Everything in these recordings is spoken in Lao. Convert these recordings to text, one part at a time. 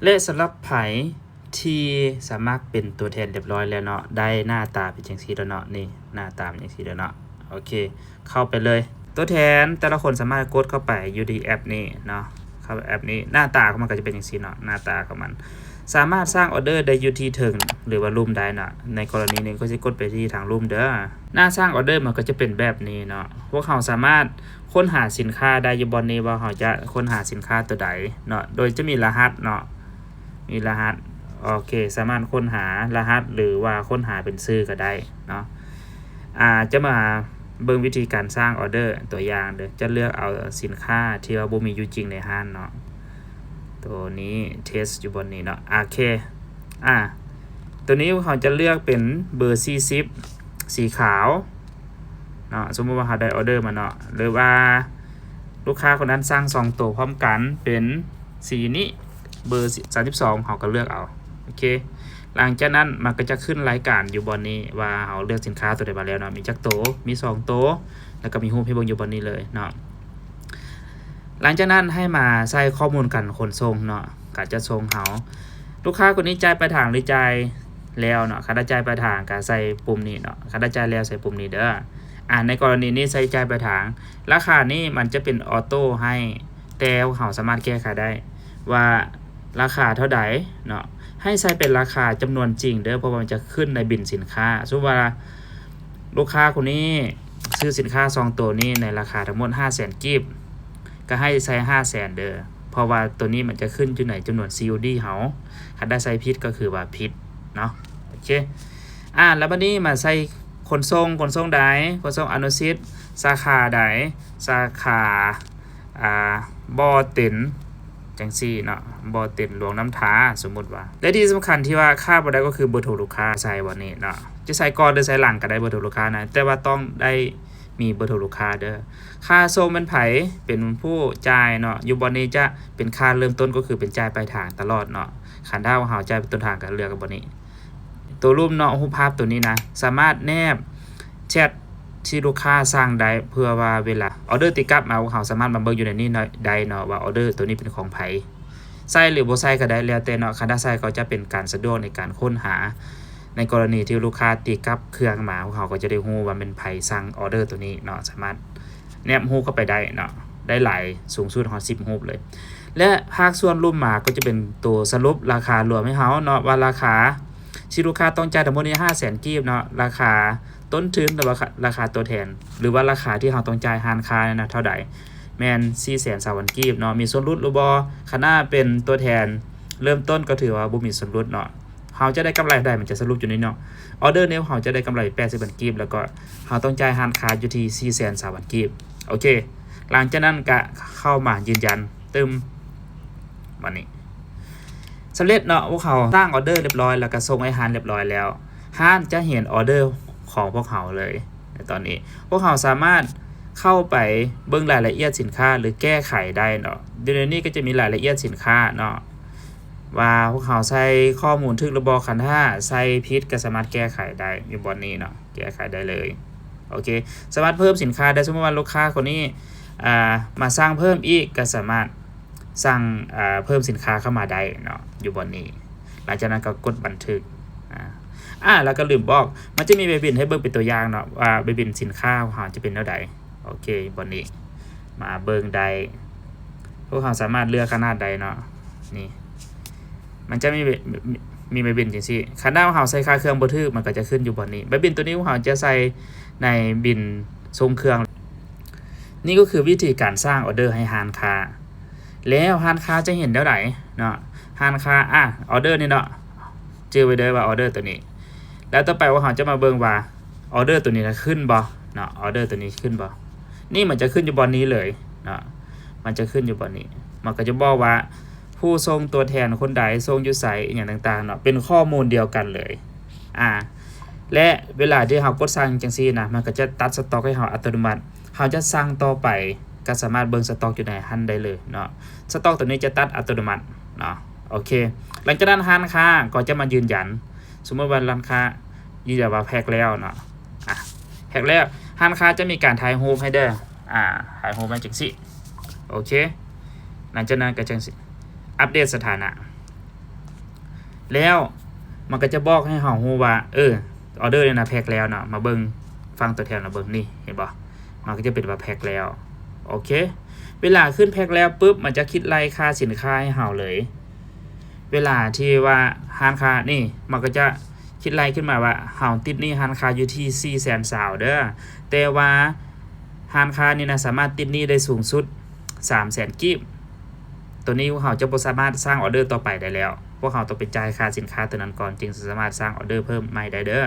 ແລະ ສຳລັບໃຜທີ່ສະໝັກເປັນຕົວແທນຮຽບຮ້ອຍແລ້ວເນາະ, ໄດ້ໜ້າຕາເປັນຈັ່ງຊີ້ແລ້ວເນາະ, ນີ້ ໜ້າຕາເປັນຈັ່ງຊີ້ແລ້ວເນາະ. ໂອເຄ ເຂົ້າໄປເລີຍ. ຕົວແທນແຕ່ລະຄົນສາມາດກົດເຂົ້າໄປຢູ່ທີ່ແອັບນີ້ເນາະ, ເຂົ້າແອັບນີ້ ໜ້າຕາຂອງມັນກໍຈະເປັນຈັ່ງຊີ້ເນາະ, ໜ້າຕາຂອງມັນ. ສາມາດສ້າງອອເດີໄດ້ຢູ່ທີ່ເທິງ ຫຼືວ່າລຸ່ມໄດ້ເນາະ. ໃນກໍລະນີນີ້ ຂ້ອຍຊິກົດໄປທີ່ທາງລຸ່ມເດີ. ໜ້າສ້າງອອເດີມັນກໍຈະເປັນແບບນີ້ເນາະ. ພວກເຮົາສາມາດຄົ້ນຫາສິນຄ້າໄດ້ຢູ່ບ່ອນນີ້ ວ່າເຮົາຈະຄົ້ນຫາສິນຄ້າຕົວໃດເນາະ, ໂດຍຈະມີລະຫັດເນາະ, ມີລະຫັດ. ໂອເຄ ສາມາດຄົ້ນຫາລະຫັດ ຫຼືວ່າຄົ້ນຫາເປັນຊື່ກໍໄດ້ເນາະ. ອາ ຈະມາເບິ່ງວິທີການສ້າງອອເດີຕົວຢ່າງເດີ. ຈະເລືອກເອົາສິນຄ້າທີ່ວ່າບໍ່ມີຢູ່ຈິງໃນຮ້ານເນາະ. ໂຕນີ້ເທສຢູ່ບ່ອນນີ້ເນາະ. ໂອເຄ ອາ ໂຕນີ້ເຮົາຈະເລືອກເປັນເບີສີ່ສິບ ສີຂາວເນາະ. ສົມມຸດວ່າເຮົາໄດ້ອອເດີມາເນາະ ຫຼືວ່າລູກຄ້າຄົນນັ້ນສັ່ງສອງໂຕພ້ອມກັນເປັນສີນີ້ ເບີສາມສິບສອງ ເຮົາກໍເລືອກເອົາ. ໂອເຄ ຫຼັງຈາກນັ້ນມັນກໍຈະຂຶ້ນລາຍການຢູ່ບ່ອນນີ້ວ່າເຮົາເລືອກສິນຄ້າໂຕໃດມາແລ້ວເນາະ, ມີຈັກໂຕ, ມີສອງໂຕ ແລ້ວກໍມີຮູບໃຫ້ເບິ່ງຢູ່ບ່ອນນີ້ເລີຍເນາະ. ຫຼັງຈາກນັ້ນໃຫ້ມາໃສ່ຂໍ້ມູນການຂົນສົ່ງເນາະ, ການຈັດສົ່ງເຮົາ. ລູກຄ້າຄົນນີ້ຈ່າຍປາຍທາງ ຫຼື ຈ່າຍແລ້ວເນາະ. ຄັນວ່າຈ່າຍປາຍທາງກໍໃສ່ປຸ່ມນີ້ເນາະ, ຄັນວ່າຈ່າຍແລ້ວໃສ່ປຸ່ມນີ້ເດີ. ອາ ໃນກໍລະນີນີ້ໃສ່ຈ່າຍປາຍທາງ, ລາຄານີ້ມັນຈະເປັນອອໂຕ້ໃຫ້, ແຕ່ເຮົາສາມາດແກ້ໄຂໄດ້ວ່າລາຄາເທົ່າໃດເນາະ. ໃຫ້ໃສ່ເປັນລາຄາຈຳນວນຈິງເດີ, ເພາະວ່າມັນຈະຂຶ້ນໃນບິນສິນຄ້າ. ສົມມຸດວ່າລູກຄ້າຄົນນີ້ ຊື້ສິນຄ້າສອງໂຕນີ້ໃນລາຄາທັງໝົດຫ້າແສນກີບ, ກໍໃຫ້ໃສ່ຫ້າແສນເດີ ເພາະວ່າໂຕນີ້ມັນຈະຂຶ້ນຢູ່ໃນຈຳນວນຊີໂອດີເຮົາ, ຄັນໄດ້ໃສ່ຜິດກໍຄືວ່າຜິດເນາະ. ໂອເຄ ອາ ແລ້ວບັດນີ້ມາໃສ່ຂົນສົ່ງ, ຂົນສົ່ງໃດ, ຂົນສົ່ງອະນຸສິດ, ສາຂາໃດ, ສາຂາ ອ່າ ບໍ່ເຕັນ ຈັ່ງຊີ້ເນາະ, ບໍ່ເຕັນຫຼວງນ້ຳທາ ສົມມຸດວ່າ. ແລະ ທີ່ສຳຄັນທີ່ວ່າຂາດບໍ່ໄດ້ກໍຄືເບີໂທລູກຄ້າ, ໃສ່ບ່ອນນີ້ເນາະ, ຈະໃສ່ກ່ອນ ຫຼື ໃສ່ຫຼັງກໍໄດ້ເບີໂທລູກຄ້ານະ, ແຕ່ວ່າຕ້ອງໄດ້ມີເບີໂທລູກຄ້າເດີ. ຄ່າສົ່ງແມ່ນໃຜເປັນຜູ້ຈ່າຍເນາະ, ຢູ່ບ່ອນນີ້ຈະເປັນຄ່າເລີ່ມຕົ້ນ ກໍຄືເປັນຈ່າຍປາຍທາງຕະຫຼອດເນາະ. ຄັນຖ້າເຮົາຈ່າຍຕົ້ນທາງ ກໍເລືອກບ່ອນນີ້. ໂຕຮູບເນາະ, ຮູບພາບໂຕນີ້ນະ ສາມາດແນບແຊັດທີ່ລູກຄ້າສັ່ງໄດ້ ເພື່ອວ່າເວລາອອເດີຕີກັບມາ ພວກເຮົາສາມາດມາເບິ່ງຢູ່ໃນນີ້ໄດ້ເນາະ ວ່າອອເດີໂຕນີ້ເປັນຂອງໃຜ. ໃສ່ ຫຼື ບໍ່ໃສ່ກໍໄດ້ ແລ້ວແຕ່ເນາະ, ຄັນຖ້າໃສ່ກໍຈະເປັນການສະດວກໃນການຄົ້ນຫາ. ໃນກໍລະນີທີ່ລູກຄ້າຕີກັບເຄື່ອງມາ ພວກເຮົາກໍຈະໄດ້ຮູ້ວ່າແມ່ນໃຜສັ່ງອອເດີໂຕນີ້ເນາະ, ສາມາດ ແນບຮູບເຂົ້າໄປໄດ້ເນາະ, ໄດ້ຫຼາຍ ສູງສຸດຮອດສິບຮູບເລີຍ. ແລະ ພາກສ່ວນລຸ່ມມາກໍຈະເປັນໂຕສະຫຼຸບລາຄາລວມໃຫ້ເຮົາເນາະ ວ່າລາຄາທີ່ລູກຄ້າຕ້ອງຈ່າຍທັງໝົດນີ້ຫ້າແສນກີບເນາະ, ລາຄາຕົ້ນທຶນ ຫຼືວ່າລາຄາຕົວແທນ ຫຼືວ່າລາຄາທີ່ເຮົາຕ້ອງຈ່າຍຮ້ານຄ້ານັ້ນນະເທົ່າໃດ, ແມ່ນສີ່ແສນຊາວພັນກີບເນາະ, ມີສ່ວນຫຼຸດຫຼືບໍ່, ຄັນຖ້າເປັນຕົວແທນເລີ່ມຕົ້ນກໍຖືວ່າບໍ່ມີສ່ວນຫຼຸດເນາະ. ເຮົາຈະໄດ້ກຳໄລເທົ່າໃດ ມັນຈະສະຫຼຸບຢູ່ນີ້ເນາະ. ອອເດີນີ້ເຮົາຈະໄດ້ກຳໄລແປດສິບພັນກີບ ແລ້ວກໍເຮົາຕ້ອງຈ່າຍຮ້ານຄ້າຢູ່ທີ່ສີ່ແສນຊາວພັນກີບ. ໂອເຄ ຫຼັງຈາກນັ້ນກະເຂົ້າມາຢືນຢັນຕື່ມ. ບັດນີ້ສຳເລັດເນາະ, ພວກເຮົາສ້າງອອເດີຮຽບຮ້ອຍ ແລ້ວກະສົ່ງໃຫ້ຮ້ານຮຽບຮ້ອຍແລ້ວ. ຮ້ານຈະເຫັນອອເດີຂອງພວກເຮົາເລີຍໃນຕອນນີ້. ພວກເຮົາສາມາດເຂົ້າໄປເບິ່ງລາຍລະອຽດສິນຄ້າ ຫຼື ແກ້ໄຂໄດ້ເນາະ. ຢູ່ໃນນີ້ກໍຈະມີລາຍລະອຽດສິນຄ້າເນາະ. ວ່າພວກເຮົາໃສ່ຂໍ້ມູນຖືກຫຼືບໍ່, ຄັນຖ້າໃສ່ຜິດກໍສາມາດແກ້ໄຂໄດ້ຢູ່ບ່ອນນີ້ເນາະ, ແກ້ໄຂໄດ້ເລີຍ. ໂອເຄ ສາມາດເພີ່ມສິນຄ້າໄດ້. ສົມມຸດວ່າລູກຄ້າຄົນນີ້ ອ່າ ມາສັ່ງເພີ່ມອີກ ກໍສາມາດສັ່ງ ອ່າ ເພີ່ມສິນຄ້າເຂົ້າມາໄດ້ເນາະ ຢູ່ບ່ອນນີ້. ຫຼັງຈາກນັ້ນກໍກົດບັນທຶກ. ອ່າ ອ່າ ແລ້ວກໍລືມບອກ, ມັນຈະມີໃບບິນໃຫ້ເບິ່ງເປັນຕົວຢ່າງເນາະ ວ່າໃບບິນສິນຄ້າຂອງເຮົາຈະເປັນແນວໃດ. ໂອເຄ ບ່ອນນີ້ມາເບິ່ງໄດ້, ພວກເຮົາສາມາດເລືອກຂະໜາດໄດ້ເນາະ. ນີ້ມັນຈະມີ ມີ ມີໃບບິນຈັ່ງຊີ້. ຄັນຖ້າເຮົາໃສ່ຄ່າເຄື່ອງບໍ່ຖືກ, ມັນກໍຈະຂຶ້ນຢູ່ບ່ອນນີ້. ໃບບິນຕົວນີ້ພວກເຮົາຈະໃສ່ໃນບິນສົ່ງເຄື່ອງ. ນີ້ກໍຄືວິທີການສ້າງອອເດີໃຫ້ຮ້ານຄ້າ. ແລ້ວຮ້ານຄ້າຈະເຫັນແນວໃດເນາະ? ຮ້ານຄ້າ ອ່າ ອອເດີນີ້ເນາະ, ຈື່ໄວ້ເດີວ່າອອເດີຕົວນີ້. ແລ້ວຕໍ່ໄປພວກເຮົາຈະມາເບິ່ງວ່າ ອອເດີຕົວນີ້ນະຂຶ້ນບໍ່ເນາະ, ອອເດີຕົວນີ້ຂຶ້ນບໍ່. ນີ້ມັນຈະຂຶ້ນຢູ່ບ່ອນນີ້ເລີຍເນາະ, ມັນຈະຂຶ້ນຢູ່ບ່ອນນີ້. ມັນກໍຈະບອກວ່າຜູ້ສົ່ງຕົວແທນຄົນໃດ, ສົ່ງຢູ່ໃສ, ອີ່ຫຍັງຕ່າງໆເນາະ, ເປັນຂໍ້ມູນດຽວກັນເລີຍ. ອ່າ ແລະ ເວລາທີ່ເຮົາກົດສັ່ງຈັ່ງຊີ້ນະ, ມັນກໍຈະຕັດສະຕັອກໃຫ້ເຮົາອັດຕະໂນມັດ. ເຮົາຈະສັ່ງຕໍ່ໄປກໍສາມາດເບິ່ງສະຕັອກຢູ່ໃນຫັ້ນໄດ້ເລີຍເນາະ. ສະຕັອກຕົວນີ້ຈະຕັດອັດຕະໂນມັດເນາະ. ໂອເຄ ຫຼັງຈາກນັ້ນຮ້ານຄ້າກໍຈະມາຢືນຢັນ. ສົມມຸດວ່າຮ້ານຄ້າຢືນຢັນວ່າແພັກແລ້ວເນາະ. ອ່າ ແພັກແລ້ວ, ຮ້ານຄ້າຈະມີການຖ່າຍຮູບໃຫ້ເດີ. ອ່າ ຖ່າຍຮູບມາຈັ່ງຊີ້. ໂອເຄ ຫຼັງຈາກນັ້ນກໍຈັ່ງຊີ້ ອັບເດດສະຖານະ. ແລ້ວມັນກໍຈະບອກໃຫ້ເຮົາຮູ້ວ່າ ເອີ ອໍເດີນີ້ນະແພັກແລ້ວເນາະ. ມາເບິ່ງຝັ່ງຕົວແທນ ມາເບິ່ງນີ້ ເຫັນບໍ່? ມັນກໍຈະເປັນວ່າແພັກແລ້ວ. ໂອເຄ ເວລາຂຶ້ນແພັກແລ້ວປຶບ ມັນຈະຄິດໄລ່ຄ່າສິນຄ້າໃຫ້ເຮົາເລີຍ. ເວລາທີ່ວ່າຮ້ານຄ້ານີ້ ມັນກໍຈະຄິດໄລ່ຂຶ້ນມາວ່າ ເຮົາຕິດໜີ້ຮ້ານຄ້າຢູ່ທີ່ສີ່ແສນຊາວເດີ ແຕ່ວ່າຮ້ານຄ້ານີ້ນະ ສາມາດຕິດໜີ້ໄດ້ສູງສຸດສາມແສນກີບ. ໂຕນີ້ພວກເຮົາຈະບໍ່ສາມາດສ້າງອໍເດີຕໍ່ໄປໄດ້ແລ້ວ. ພວກເຮົາຕ້ອງໄປຈ່າຍຄ່າສິນຄ້າໂຕນັ້ນກ່ອນ ຈຶ່ງຈະສາມາດສ້າງອໍເດີເພີ່ມໃໝ່ໄດ້ເດີ.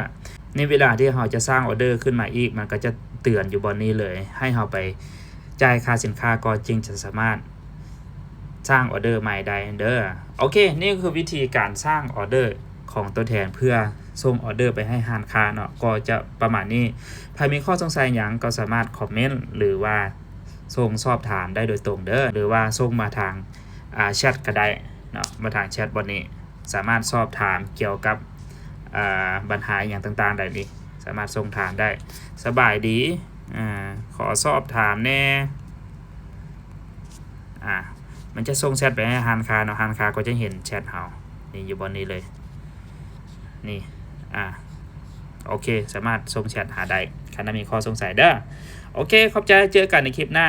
ໃນເວລາທີ່ເຮົາຈະສ້າງອໍເດີຂຶ້ນມາອີກ ມັນກໍຈະເຕືອນຢູ່ບ່ອນນີ້ເລີຍ ໃຫ້ເຮົາໄປຈ່າຍຄ່າສິນຄ້າກ່ອນ ຈຶ່ງຈະສາມາດສ້າງອໍເດີໃໝ່ໄດ້ເດີ. ໂອເຄ ນີ້ຄືວິທີການສ້າງອໍເດີຂອງຕົວແທນ ເພື່ອສົ່ງອໍເດີໄປໃຫ້ຮ້ານຄ້າເນາະ ກໍຈະປະມານນີ້. ໃຜມີຂໍ້ສົງໄສຫຍັງກໍສາມາດຄອມເມັນ ຫຼືວ່າ ສົ່ງສອບຖາມໄດ້ໂດຍຕົງເດີ ຫຼືວ່າສົ່ງມາທາງ ອ່າ ແຊັດກໍໄດ້ເນາະ. ມາທາງແຊັດບ່ອນນີ້ ສາມາດສອບຖາມກ່ຽວກັບ ອ່າ ບັນຫາຫຍັງຕ່າງໆໄດ້ນີ້ ສາມາດສົ່ງຖາມໄດ້. ສະບາຍດີ ອ່າ ຂໍສອບຖາມແດ່. ອ່າ ມັນຈະສົ່ງແຊັດໄປໃຫ້ຮ້ານຄ້າເນາະ ຮ້ານຄ້າກໍຈະເຫັນແຊັດເຮົາ ນີ້ ຢູ່ບ່ອນນີ້ເລີຍ ນີ້ ອ່າ ໂອເຄ ສາມາດສົ່ງແຊັດຫາໄດ້ ຄັນວ່າມີຂໍ້ສົງໄສເດີ. ໂອເຄ ຂອບໃຈ ເຈີກັນໃນຄລິບໜ້າ.